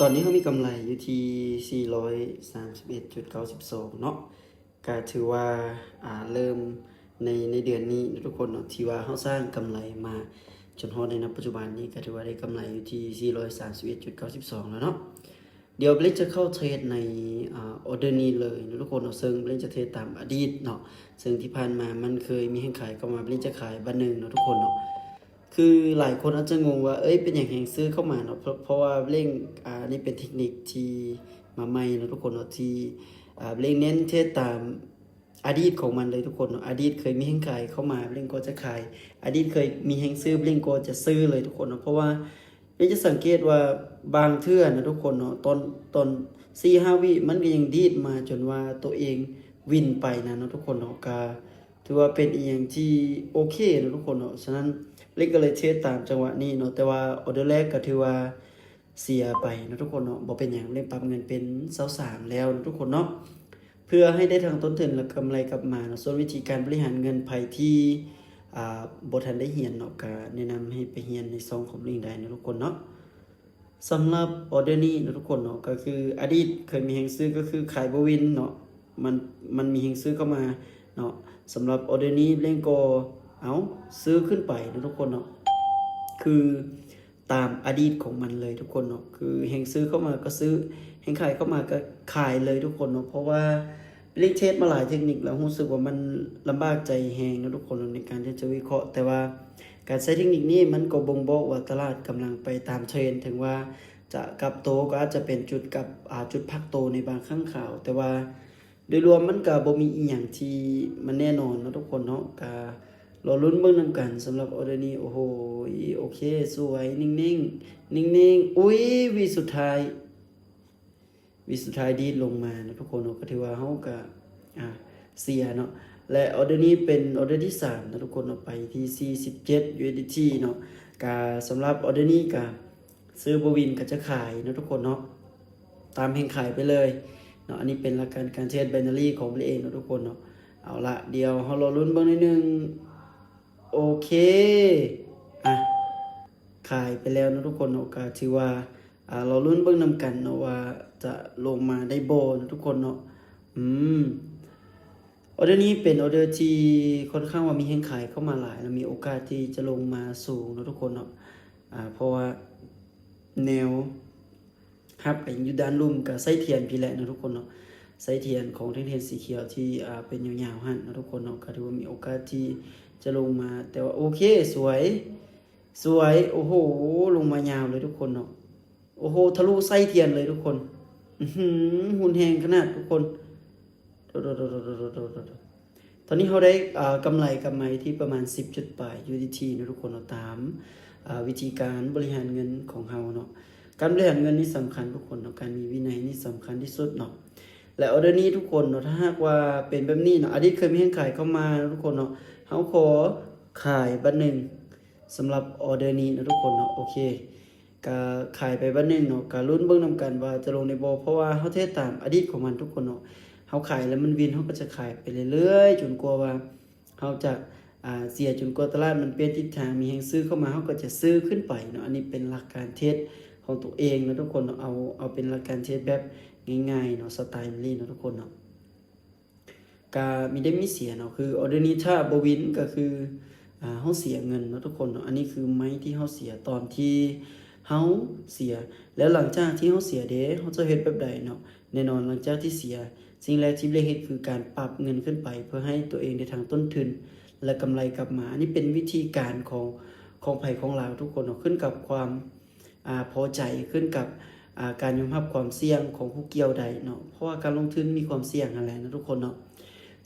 ຕອນນີ້ເຮົາມີກຳໄລຢູ່ທີ່ສີ່ຮ້ອຍສາມສິບເອັດຈຸດເກົ້າສິບສອງເນາະ ກະຖືວ່າ ອ່າ ເລີ່ມໃນ ໃນເດືອນນີ້ເນາະທຸກຄົນເນາະ ທີ່ວ່າເຮົາສ້າງກຳໄລມາຈົນຮອດໃນປັດຈຸບັນນີ້ ກະຖືວ່າໄດ້ກຳໄລຢູ່ທີ່ສີ່ຮ້ອຍສາມສິບເອັດຈຸດເກົ້າສິບສອງແລ້ວເນາະ. ດຽວເບລຈະເຂົ້າເທຣດໃນ ອາ ອໍເດີນີ້ເລີຍເນາະທຸກຄົນເນາະ ເຊິ່ງເບລຈະເທຣດຕາມອະດີດເນາະ ເຊິ່ງທີ່ຜ່ານມາມັນເຄີຍມີແຮງຂາຍເຂົ້າມາ ເບລຈະຂາຍບາດໜຶ່ງເນາະທຸກຄົນເນາະ. ຄືຫຼາຍຄົນອາດຈະງົງວ່າ ເອີຍ ເປັນຫຍັງແຮງຊື້ເຂົ້າມາເນາະ ເພາະ ເພາະວ່າເບລ ອາ ອັນນີ້ເປັນເທັກນິກທີ່ມາໃໝ່ເນາະທຸກຄົນເນາະ ທີ່ ອາ ເບລເນັ້ນເທຣດຕາມ ອະດີດຂອງມັນເລີຍທຸກຄົນເນາະ ອະດີດເຄີຍມີແຮງຂາຍເຂົ້າມາ ເບລກໍຈະຂາຍ ອະດີດເຄີຍມີແຮງຊື້ ເບລກໍຈະຊື້ເລີຍທຸກຄົນເນາະ ເພາະວ່າເບລຈະສັງເກດວ່າບາງເທື່ອນະທຸກຄົນເນາະ ຕອນ ຕອນສີ່ຫ້າວິມັນກໍຍັງດີດມາຈົນວ່າໂຕເອງວິນໄປນະເນາະທຸກຄົນເນາະ ກະຖືວ່າເປັນອີ່ຫຍັງທີ່ໂອເຄເນາະທຸກຄົນເນາະ ສະນັ້ນເບລກໍເລີຍເທຣດຕາມຈັງຫວະນີ້ເນາະ ແຕ່ວ່າອໍເດີແລກກໍຖືວ່າ ເສຍໄປເນາະທຸກຄົນເນາະ ບໍ່ເປັນຫຍັງ ເບລປັບເງິນເປັນຊາວສາມແລ້ວເນາະທຸກຄົນເນາະ ເພື່ອໃຫ້ໄດ້ທັງຕົ້ນທຶນ ແລະ ກຳໄລກັບມາເນາະ. ສ່ວນວິທີການບໍລິຫານເງິນ ໃຜທີ່ ອາ ບໍ່ທັນໄດ້ຮຽນເນາະ ກະແນະນຳໃຫ້ໄປຮຽນໃນຊ່ອງຂອງເບລໄດ້ເນາະທຸກຄົນເນາະ. ສຳລັບອໍເດີນີ້ເນາະທຸກຄົນເນາະ ກະຄືອະດີດເຄີຍມີແຮງຊື້ ກະຄືຂາຍບໍ່ວິນເນາະ ມັນ ມັນມີແຮງຊື້ເຂົ້າມາເນາະ. ສຳລັບອໍເດີນີ້ເບລກໍ ເອົາ ຊື້ຂຶ້ນໄປເນາະທຸກຄົນເນາະ ຄື ຕາມອະດີດຂອງມັນເລີຍທຸກຄົນເນາະ ຄືແຮງຊື້ເຂົ້າມາກໍຊື້ ແຮງຂາຍເຂົ້າມາກໍຂາຍເລີຍທຸກຄົນເນາະ ເພາະວ່າເລນເທຣດມາຫຼາຍເທັກນິກແລ້ວ ຮູ້ສຶກວ່າມັນລຳບາກໃຈແຮງເນາະທຸກຄົນເນາະ ໃນການທີ່ຈະວິເຄາະ ແຕ່ວ່າການໃຊ້ເທັກນິກນີ້ມັນກໍບົ່ງບອກວ່າຕະຫຼາດກຳລັງໄປຕາມເທຣນ ເຖິງວ່າຈະກັບໂຕກໍອາດຈະເປັນຈຸດກັບ ອາ ຈຸດພັກໂຕໃນບາງຄັ້ງຄາວ ແຕ່ວ່າ ໂດຍລວມມັນກໍບໍ່ມີອີ່ຫຍັງທີ່ມັນແນ່ນອນເນາະທຸກຄົນເນາະ ກະລໍລຸ້ນເບິ່ງນຳກັນສຳລັບອໍເດີນີ້. ໂອ້ໂຫ ໂອເຄ ສວຍ ນິ່ງໆ ນິ່ງໆ ອຸ້ຍ ວິສຸດທ້າຍ ວິສຸດທ້າຍດີດລົງມາເນາະທຸກຄົນເນາະ ກໍຖືວ່າເຮົາກະ ອາ ເສຍເນາະ ແລະ ອໍເດີນີ້ເປັນອໍເດີທີສາມເນາະທຸກຄົນເນາະ ໄປທີ່ສີ່ສິບເຈັດຢູເອັສດີທີເນາະ ກະສຳລັບອໍເດີນີ້ກະ ຊື້ບໍ່ວິນກໍຈະຂາຍເນາະທຸກຄົນເນາະ ຕາມແຮງຂາຍໄປເລີຍເນາະ. ອັນນີ້ເປັນຫຼັກການການເທຣດໄບນາຣີຂອງເບລເອງເນາະທຸກຄົນເນາະ. ເອົາລະ ດຽວເຮົາລໍລຸ້ນເບິ່ງໜ້ອຍໜຶ່ງ. ໂອເຄ ອາ ຂາຍໄປແລ້ວເນາະທຸກຄົນເນາະ ກໍຖືວ່າ ອາ ລໍລຸ້ນເບິ່ງນຳກັນເນາະວ່າຈະລົງມາໄດ້ບໍ່ເນາະທຸກຄົນເນາະ. ອືມ ອໍເດີນີ້ເປັນອໍເດີທີ່ຄ່ອນຂ້າງວ່າມີແຮງຂາຍເຂົ້າມາຫຼາຍ ແລະ ມີໂອກາດທີ່ຈະລົງມາສູງເນາະທຸກຄົນເນາະ ອາ ເພາະວ່າແນວຮັບກໍຍັງຢູ່ດ້ານລຸ່ມ ກໍໄສ້ທຽນພີ້ແຫຼະເນາະທຸກຄົນເນາະ ໄສ້ທຽນຂອງແທ່ງທຽນສີຂຽວທີ່ ອາ ເປັນຍາວໆຫັ້ນເນາະທຸກຄົນເນາະ ກໍຖືວ່າມີໂອກາດທີ່ຈະລົງມາ ແຕ່ວ່າ ໂອເຄ ສວຍ ສວຍ ໂອ້ໂຫ ລົງມາຍາວເລີຍທຸກຄົນເນາະ. ໂອ້ໂຫ ທະລຸໄສ້ທຽນເລີຍທຸກຄົນ ອືຫື ຮຸນແຮງຂະໜາດທຸກຄົນ. ຕອນນີ້ເຮົາໄດ້ ອາ ກຳໄລກັບມາຢູ່ທີ່ປະມານສິບຈຸດປາຍຢູເອັສດີທີເນາະທຸກຄົນເນາະ ຕາມ ອາ ວິທີການບໍລິຫານເງິນຂອງເຮົາເນາະ. ການບໍລິຫານເງິນນີ້ສຳຄັນທຸກຄົນເນາະ ການມີວິໄນນີ້ສຳຄັນທີ່ສຸດເນາະ ແລະ ອໍເດີນີ້ທຸກຄົນເນາະ ຖ້າຫາກວ່າເປັນແບບນີ້ເນາະ ອະດີດເຄີຍມີແຮງຂາຍເຂົ້າມາເນາະທຸກຄົນເນາະ ເຮົາຂໍຂາຍບາດໜຶ່ງ ສຳລັບອໍເດີນີ້ເນາະທຸກຄົນເນາະ. ໂອເຄ ກະຂາຍໄປບາດໜຶ່ງເນາະ ກະລຸ້ນເບິ່ງນຳກັນວ່າຈະລົງໄດ້ບໍ່ ເພາະວ່າເຮົາເທຣດຕາມອະດີດຂອງມັນທຸກຄົນເນາະ ເຮົາຂາຍແລ້ວມັນວິນ ເຮົາກໍຈະຂາຍໄປເລື້ອຍໆ ຈົນກວ່າວ່າເຮົາຈະ ອາ ເສຍ ຈົນກວ່າຕະຫຼາດມັນປ່ຽນທິດທາງ ມີແຮງຊື້ເຂົ້າມາ ເຮົາກໍຈະຊື້ຂຶ້ນໄປເນາະ. ອັນນີ້ເປັນຫຼັກການເທຣດຂອງຕົວເອງເນາະທຸກຄົນເນາະ ເອົາ ເອົາເປັນຫຼັກການເທຣດແບບງ່າຍໆເນາະ ສະໄຕລ໌ເບລເນາະທຸກຄົນເນາະ. ກະມີໄດ້ມີເສຍເນາະ ຄືອໍເດີນີ້ຖ້າບໍ່ວິນກໍຄື ອາ ເຮົາເສຍເງິນເນາະທຸກຄົນເນາະ. ອັນນີ້ຄືໄມ້ທີ່ເຮົາເສຍຕອນທີ່ເຮົາເສຍ ແລ້ວຫຼັງຈາກທີ່ເຮົາເສຍເດ ເຮົາຈະເຮັດແບບໃດເນາະ? ແນ່ນອນຫຼັງຈາກທີ່ເສຍ ສິ່ງແລກທີ່ເບລເຮັດຄືການປັບເງິນຂຶ້ນໄປ ເພື່ອໃຫ້ຕົວເອງໄດ້ທັງຕົ້ນທຶນ ແລະ ກຳໄລກັບມາ. ອັນນີ້ເປັນວິທີການຂອງ ຂອງໃຜຂອງລາວທຸກຄົນເນາະ ຂຶ້ນກັບຄວາມ ອາ ພໍໃຈ ຂຶ້ນກັບ ອາ ການຍອມຮັບຄວາມສ່ຽງຂອງຜູ້ກ່ຽວໄດ້ເນາະ ເພາະວ່າການລົງທຶນມີຄວາມສ່ຽງຫັ້ນແຫຼະເນາະທຸກຄົນເນາະ.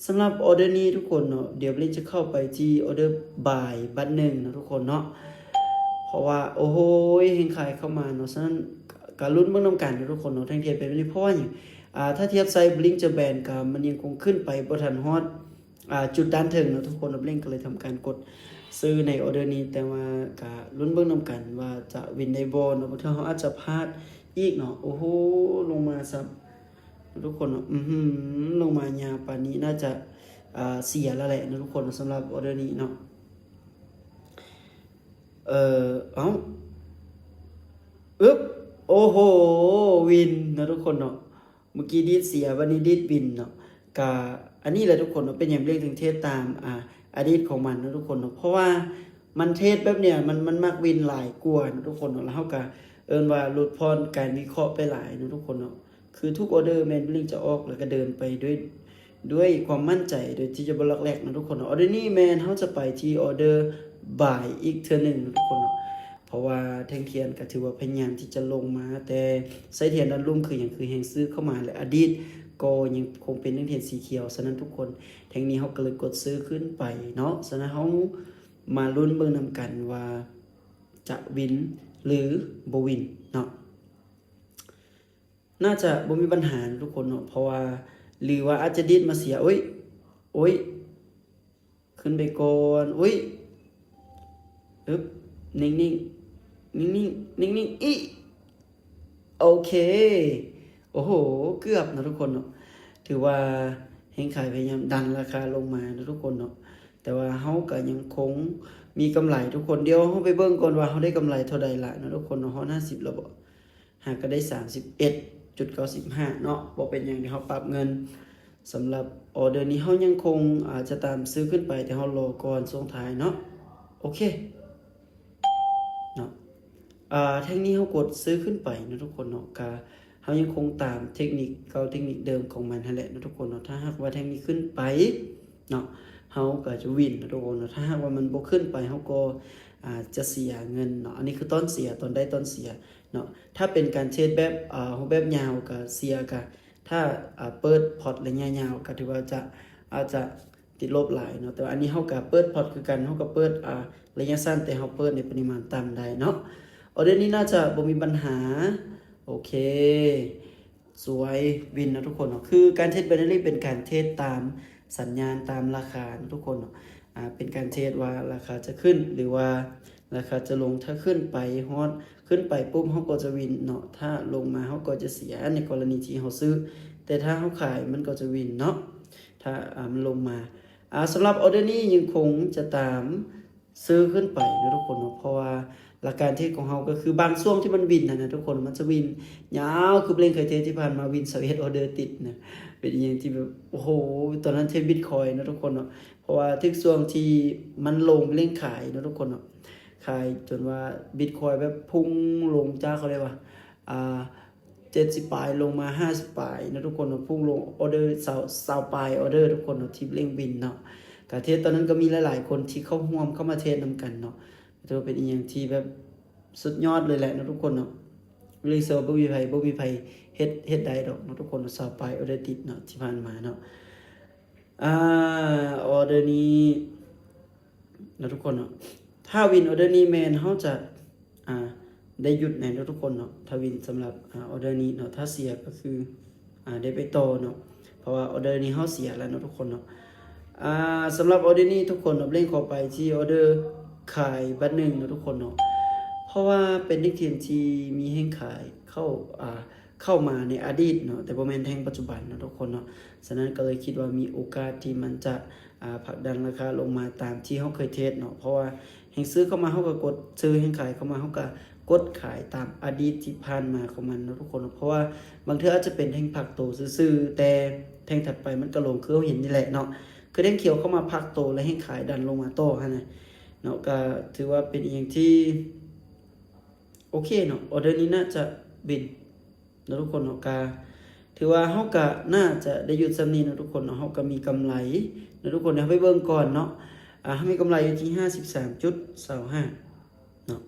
ສຳລັບອໍເດີນີ້ທຸກຄົນເນາະ ດຽວເບລຈະເຂົ້າໄປທີ່ອໍເດີບາຍບາດໜຶ່ງເນາະທຸກຄົນເນາະ ເພາະວ່າ ໂອ້ໂຫ ແຮງຂາຍເຂົ້າມາເນາະ ສະນັ້ນກະລຸ້ນເບິ່ງນຳກັນເນາະທຸກຄົນເນາະ ແທ່ງທຽນເປັນແບບນີ້ ເພາະວ່າຫຍັງ ອາ ຖ້າທຽບໃສ່ບລິງຈະແບນກະມັນຍັງຄົງຂຶ້ນໄປບໍ່ທັນຮອດ ອາ ຈຸດດ້ານເທິງເນາະທຸກຄົນເນາະ ເບລກໍເລີຍທຳການກົດຊື້ໃນອໍເດີນີ້ ແຕ່ວ່າກະລຸ້ນເບິ່ງນຳກັນວ່າຈະວິນໄດ້ບໍ່ເນາະ ບາງເທື່ອເຮົາອາດຈະພາດອີກເນາະ. ໂອ້ໂຫ ລົງມາຊ້ຳທຸກຄົນເນາະ ອືຫື ລົງມາຍາວປານນີ້ ໜ້າຈະ ອາ ເສຍແລ້ວແຫຼະເນາະທຸກຄົນເນາະ ສຳລັບອໍເດີນີ້ເນາະ. ເອີ ເອົ້າ ອຶບ ໂອ້ໂຫ ວິນເນາະທຸກຄົນເນາະ. ເມື່ອກີ້ດີດເສຍ ບັດນີ້ດີດວິນເນາະ. ກະອັນນີ້ແຫຼະທຸກຄົນເນາະ ເປັນຫຍັງເບລກເຖິງເທຣດຕາມ ອາ ອາດີດຂອງມັນເນາະທຸກຄົນເນາະ ເພາະວ່າມັນເທຣດແບບເນີ້ຍ ມັນ ມັນມັກວິນຫຼາຍກວ່າເນາະທຸກຄົນເນາະ. ແລ້ວເຮົາກະເອີ້ນວ່າຫຼຸດຜ່ອນການວິເຄາະໄປຫຼາຍເນາະທຸກຄົນເນາະ. ຄືທຸກອໍເດີແມ່ນເບລກຈະອອກ ແລ້ວກະເດີນໄປດ້ວຍ ດ້ວຍຄວາມໝັ້ນໃຈ ໂດຍທີ່ຈະບໍ່ລັອກແລັກເນາະທຸກຄົນເນາະ. ອໍເດີນີ້ແມ່ນເຮົາຈະໄປທີ່ອໍເດີບາຍອີກເທື່ອໜຶ່ງເນາະທຸກຄົນເນາະ ເພາະວ່າແທ່ງທຽນກໍຖືວ່າພະຍາຍາມທີ່ຈະລົງມາ ແຕ່ໄສ້ທຽນດ້ານລຸ່ມຄືຫຍັງ ຄືແຮງຊື້ເຂົ້າມາ ແລະ ອະດີດກໍຍັງຄົງເປັນແທ່ງທຽນສີຂຽວ. ສະນັ້ນທຸກຄົນ ແທ່ງນີ້ເຮົາກໍເລີຍກົດຊື້ຂຶ້ນໄປເນາະ. ສະນັ້ນເຮົາມາລຸ້ນເບິ່ງນຳກັນວ່າຈະວິນ ຫຼື ບໍ່ວິນເນາະ. ໜ້າຈະບໍ່ມີບັນຫາເນາະທຸກຄົນເນາະ ເພາະວ່າ ຫຼືວ່າອາດຈະດີດມາເສຍ. ໂອ້ຍ ໂອ້ຍ ຂຶ້ນໄປກ່ອນ. ໂອ້ຍ ອຶບ ນິ່ງໆ ນິ່ງໆ ນິ່ງໆ ອີກ. ໂອເຄ ໂອ້ໂຫ ເກືອບເນາະທຸກຄົນເນາະ. ຖືວ່າແຮງຂາຍພະຍາຍາມດັນລາຄາລົງມາເນາະທຸກຄົນເນາະ ແຕ່ວ່າເຮົາກໍຍັງຄົງມີກຳໄລທຸກຄົນ. ດຽວເຮົາໄປເບິ່ງກ່ອນວ່າເຮົາໄດ້ກຳໄລເທົ່າໃດລະເນາະທຸກຄົນເນາະ. ຮອດຫ້າສິບແລ້ວບໍ່? ຫາກະໄດ້ສາມສິບເອັດຈຸດເກົ້າສິບຫ້າເນາະ. ບໍ່ເປັນຫຍັງ ດຽວເຮົາປັບເງິນ. ສຳລັບອໍເດີນີ້ເຮົາຍັງຄົງ ອາ ຈະຕາມຊື້ຂຶ້ນໄປ ແຕ່ເຮົາລໍກ່ອນຊ່ວງທ້າຍເນາະ. ໂອເຄເນາະ ອາ ແທ່ງນີ້ເຮົາກົດຊື້ຂຶ້ນໄປເນາະທຸກຄົນເນາະ. ກະເຮົາຍັງຄົງຕາມເທັກນິກເກົ່າ ເທັກນິກເດີມຂອງມັນຫັ້ນແຫຼະເນາະທຸກຄົນເນາະ. ຖ້າຫາກວ່າແທ່ງນີ້ຂຶ້ນໄປເນາະ ເຮົາກໍຈະວິນເນາະທຸກຄົນເນາະ. ຖ້າຫາກວ່າມັນບໍ່ຂຶ້ນໄປ ເຮົາກໍ ອາ ຈະເສຍເງິນເນາະ. ອັນນີ້ຄືຕອນເສຍ ຕອນໄດ້ຕອນເສຍ ເນາະ. ຖ້າເປັນການເທຣດແບບ ເອີ ຮູບແບບຍາວກະເສຍກະ ຖ້າ ອາ ເປີດພອດໄລຍະຍາວກະຖືວ່າຈະ ອາດຈະຕິດລົບຫຼາຍເນາະ. ແຕ່ວ່າອັນນີ້ເຮົາກະເປີດພອດຄືກັນ ເຮົາກະເປີດ ອາ ໄລຍະສັ້ນ ແຕ່ເຮົາເປີດໃນປະລິມານຕ່ຳໄດ້ເນາະ. ອໍເດີນີ້ໜ້າຈະບໍ່ມີບັນຫາ. ໂອເຄ ສວຍ ວິນເນາະທຸກຄົນເນາະ. ຄືການເທຣດໄບນາຣີເປັນການເທຣດຕາມສັນຍານ ຕາມລາຄາເນາະທຸກຄົນເນາະ. ອາ ເປັນການເທຣດວ່າລາຄາຈະຂຶ້ນ ຫຼືວ່າລາຄາຈະລົງ. ຖ້າຂຶ້ນໄປຮອດ ຂຶ້ນໄປປຸບ ເຮົາກໍຈະວິນເນາະ. ຖ້າລົງມາ ເຮົາກໍຈະເສຍ ໃນກໍລະນີທີ່ເຮົາຊື້. ແຕ່ຖ້າເຮົາຂາຍ ມັນກໍຈະວິນເນາະ ຖ້າ ອາ ມັນລົງມາ. ອາ ສຳລັບອໍເດີນີ້ຍັງຄົງຈະຕາມ ຊື້ຂຶ້ນໄປເນາະທຸກຄົນເນາະ. ເພາະວ່າຫຼັກການເທຣດຂອງເຮົາກໍຄື ບາງຊ່ວງທີ່ມັນວິນຫັ້ນນະທຸກຄົນ ມັນຈະວິນຍາວ ຄືເບລງເຄີຍເທຣດທີ່ຜ່ານມາ ວິນຊາວເອັດອໍເດີຕິດນະ. ເປັນອີ່ຫຍັງທີ່ແບບ ໂອ້ໂຫ ຕອນນັ້ນເທຣດບິດຄອຍເນາະທຸກຄົນເນາະ. ເພາະວ່າຖືກຊ່ວງທີ່ມັນລົງ ເບລງຂາຍເນາະທຸກຄົນເນາະ. ຂາຍຈົນວ່າບິດຄອຍແບບພຸ່ງລົງຈາກ ເຂົາເອີ້ນວ່າ ອາ ເຈັດສິບປາຍ ລົງມາຫ້າສິບປາຍເນາະທຸກຄົນເນາະ. ພຸ່ງລົງອໍເດີຊາວ ຊາວປາຍອໍເດີທຸກຄົນເນາະ ທີ່ເລັງວິນເນາະ. ກະເທຣດຕອນນັ້ນກໍມີຫຼາຍໆຄົນທີ່ເຂົ້າຮ່ວມ ເຂົ້າມາເທຣດນຳກັນເນາະ. ຖືວ່າເປັນອີ່ຫຍັງທີ່ແບບສຸດຍອດເລີຍແຫຼະເນາະທຸກຄົນເນາະ. ເລີຍເຊື່ອວ່າບໍ່ມີໃຜ ບໍ່ມີໃຜເຮັດ ເຮັດໄດ້ດອກເນາະທຸກຄົນເນາະ. ຊາວປາຍອໍເດີຕິດເນາະ ທີ່ຜ່ານມາເນາະ. ອາ ອໍເດີນີ້ເນາະທຸກຄົນເນາະ. ຖ້າວິນອໍເດີນີ້ແມ່ນເຮົາຈະ ອາ ໄດ້ຢຸດແນ່ເນາະທຸກຄົນເນາະ. ຖ້າວິນສຳລັບ ອາ ອໍເດີນີ້ເນາະ. ຖ້າເສຍກໍຄື ອາ ໄດ້ໄປຕໍ່ເນາະ ເພາະວ່າອໍເດີນີ້ເຮົາເສຍແລ້ວເນາະທຸກຄົນເນາະ. ອາ ສຳລັບອໍເດີນີ້ທຸກຄົນເນາະ ເລັງເຂົ້າໄປທີ່ອໍເດີຂາຍບາດໜຶ່ງເນາະທຸກຄົນເນາະ. ເພາະວ່າເປັນເທັກທຽນທີ່ມີແຮງຂາຍເຂົ້າ ອາ ເຂົ້າມາໃນອະດີດເນາະ ແຕ່ບໍ່ແມ່ນແທ່ງປັດຈຸບັນເນາະທຸກຄົນເນາະ. ສະນັ້ນກໍເລີຍຄິດວ່າມີໂອກາດທີ່ມັນຈະ ອາ ຜັກດັນລາຄາລົງມາຕາມທີ່ເຮົາເຄີຍເທຣດເນາະ. ເພາະວ່າແຮງຊື້ເຂົ້າມາ ເຮົາກໍກົດຊື້ ແຮງຂາຍເຂົ້າມາ ເຮົາກໍກົດຂາຍຕາມອະດີດທີ່ຜ່ານມາຂອງມັນເນາະທຸກຄົນເນາະ. ເພາະວ່າບາງເທື່ອອາດຈະເປັນແທ່ງພັກໂຕຊື່ໆ ແຕ່ແທ່ງຖັດໄປມັນກໍລົງ ຄືເຮົາເຫັນນີ້ແຫຼະເນາະ. ຄືແທ່ງຂຽວເຂົ້າມາພັກໂຕ ແລະ ແຮງຂາຍດັນລົງມາຕໍ່ຫັ້ນນະເນາະ. ກໍຖືວ່າເປັນອີ່ຫຍັງທີ່ ໂອເຄເນາະ. ອໍເດີນີ້ໜ້າຈະວິນເນາະທຸກຄົນເນາະ. ກະຖືວ່າເຮົາກະໜ້າຈະໄດ້ຢຸດສ່ຳນີ້ເນາະທຸກຄົນເນາະ. ເຮົາກະມີກຳໄລເນາະທຸກຄົນ. ດຽວເຮົາໄປເບິ່ງກ່ອນເນາະ. ອາ ເຮົາມີກຳໄລຢູ່ທີ່ຫ້າສິບສາມຈຸດຊາວຫ້າເນາະ.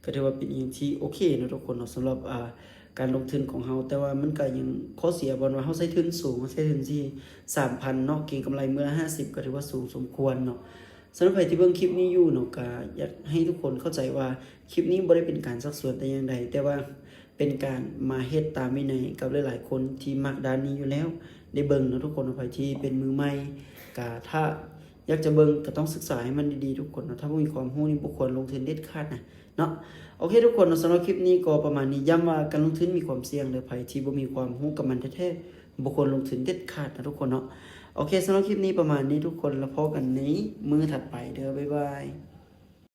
ກະຖືວ່າເປັນອີ່ຫຍັງທີ່ໂອເຄເນາະທຸກຄົນເນາະ ສຳລັບ ອາ ການລົງທຶນຂອງເຮົາ. ແຕ່ວ່າມັນກະຍັງຂໍ້ເສຍບ່ອນວ່າເຮົາໃຊ້ທຶນສູງ ເຮົາໃຊ້ທຶນທີ່ສາມພັນເນາະ ເກັງກຳໄລມື້ລະຫ້າສິບ ກະຖືວ່າສູງສົມຄວນເນາະ. ສຳລັບໃຜທີ່ເບິ່ງຄລິບນີ້ຢູ່ເນາະ ກະຢາກໃຫ້ທຸກຄົນເຂົ້າໃຈວ່າຄລິບນີ້ບໍ່ໄດ້ເປັນການຊັກຊວນແຕ່ຢ່າງໃດ ແຕ່ວ່າເປັນການມາເຮັດຕາມວິໄນກັບຫຼາຍໆຄົນທີ່ມັກດ້ານນີ້ຢູ່ແລ້ວ ໄດ້ເບິ່ງເນາະທຸກຄົນ. ໃຜທີ່ເປັນມືໃໝ່ ກະຖ້າຢາກຈະເບິ່ງ ກະຕ້ອງສຶກສາໃຫ້ມັນດີໆທຸກຄົນເນາະ. ຖ້າບໍ່ມີຄວາມຮູ້ນີ້ ບໍ່ຄວນລົງທຶນເດັດຂາດນະເນາະ. ໂອເຄທຸກຄົນເນາະ ສຳລັບຄລິບນີ້ກໍປະມານນີ້. ຢ້ຳວ່າການລົງທຶນມີຄວາມສ່ຽງເດີ້. ໃຜທີ່ບໍ່ມີຄວາມຮູ້ກັບມັນແທ້ໆ ບໍ່ຄວນລົງທຶນເດັດຂາດນະທຸກຄົນເນາະ. ໂອເຄ ສຳລັບຄລິບນີ້ປະມານນີ້ທຸກຄົນ ແລ້ວພໍ້ກັນໃນມື້ຖັດໄປເດີ້. ບາຍບາຍ.